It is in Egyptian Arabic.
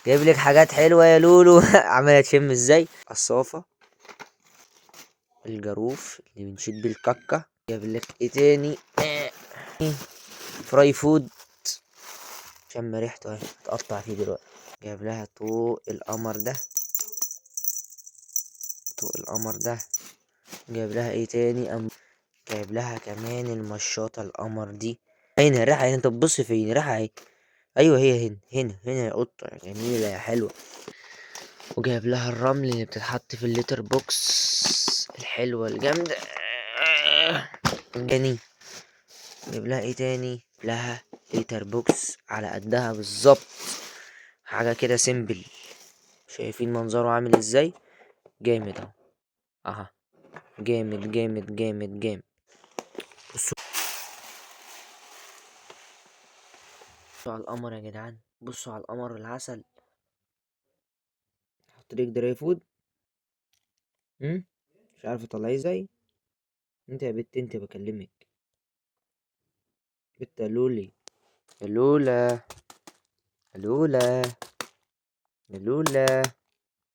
جايب لك حاجات حلوة يا لولو. عمالة تشم ازاي. الصافة، الجاروف اللي بنشيل بيه الكاكا. جايب لك ايه تاني؟ fry food، شم ريحته اهي، هتقطع فيه دلوقتي. جايب لها طوق القمر ده، طوق القمر ده. جايب لها ايه تاني؟ جايب لها كمان المشاطة القمر دي. هنا الريحة هنا، انت بتبص فين؟ الريحة اهي، ايوه هي هنا هنا هنا يا قطة يا جميلة يا حلوة. وجايب لها الرمل اللي بتتحط في ال litter box الحلوة الجامدة. تاني جايب لها ايه تاني؟ جايب لها litter box على قدها بالظبط، حاجة كده simple. شايفين منظره عامل ازاي؟ جامد اهو، اها جامد جامد جامد جامد. بصوا على القمر يا جدعان، بصوا على القمر العسل. حط لك dry food. مش عارفه اطلعيه ازاي. انت يا بت، انت بكلمك بت. لولي يا لولا، يا لولا، يا لولا.